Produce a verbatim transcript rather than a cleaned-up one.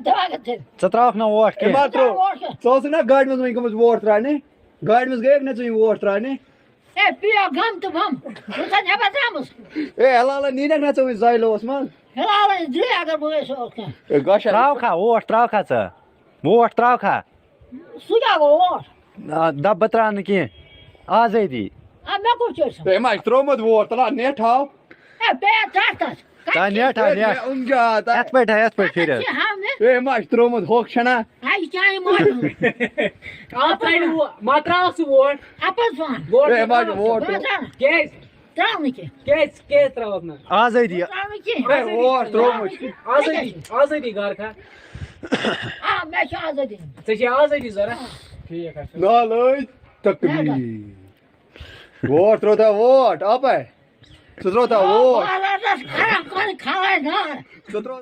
دَگ تہِ۔ ژٕ ترٛاوکھ نہ ووٹ کینٛہہ۔ ما ترٛوو۔ ووٹ کیٛاہ؟ ژٕ اوسُکھ نہ گاڑِ منٛز وۄنۍ گٔمٕژ ووٹ ترٛاونہِ؟ گاڑِ منٛز گٔیَکھ نہ ژٕ یِم ووٹ ترٛاونہِ؟ اے، پیو غم تہٕ بم۔ بہٕ چھَس نٮ۪بر درٛامٕژ۔ اے، ہلالہ نِنَکھ نہ ژٕ وۄنۍ زٲیلوس منٛز؟ ہلالہ دِلہِ اگر بہٕ ٲسۍ اوس کانٛہہ۔ اے، گۄشہ۔ ترٛاوکھا ووٹ، ترٛاوکھا ژٕ؟ ووٹ ترٛاوکھا؟ سُہ کیٛاہ گوٚو ووٹ؟ آ، دَپ بہٕ ترٛاونہٕ کینٛہہ۔ آزٲدی۔ آ، مےٚ کوٚت چھُ آسان؟ ہے، ما چھُ ترٛوومُت ووٹ؟ تَلہ، نیٹ ہاو۔ ہے، بیٚیہِ ژَٹھ تَس۔ تَتھ نیٹ ہا، ہے، نیٹ۔ مےٚ اوٚن جا تَتھ۔ یَتھ پٮ۪ٹھ ہا، یَتھ پٮ۪ٹھ پھِرِ۔ ژےٚ ہاو مےٚ۔ ہے، ما چھُ ترٛوومُت ہوٚکھ چھَنا؟ ہے، یہِ کیٛاہ یہِ ماجہِ ہُنٛد؟ آ، ترٛاوِ وو-، ما ترٛاو سُہ ووٹ؟ اَپَز وَن۔ ووٹ ہے، ما چھُ ووٹ؟ وَن ترٛاو۔ کیٛازِ؟ ترٛاو نہٕ کینٛہہ۔ کیٛازِ، کیٛازِ ترٛاوَکھ نہٕ؟ آزٲدی۔ ترٛاو نہٕ کینٛہہ۔ ہے، ووٹ ترٛوومُت۔ آزٲدی، آزٲدی گَرٕ کھا۔ آ، مےٚ چھِ آزٲدی۔ ژےٚ چھے آزٲدی ضوٚرَتھ؟ ٹھیٖک حظ چھُ۔ نالٲے تقدیٖر۔ ووٹ ترٛوو تۄہہِ ووٹ، اَپَے۔ ژٕ ترٛوو تۄہہِ ووٹ۔ حالاتَس خراب کَرٕنۍ کھالَے نار۔ ژٕ ترٛوو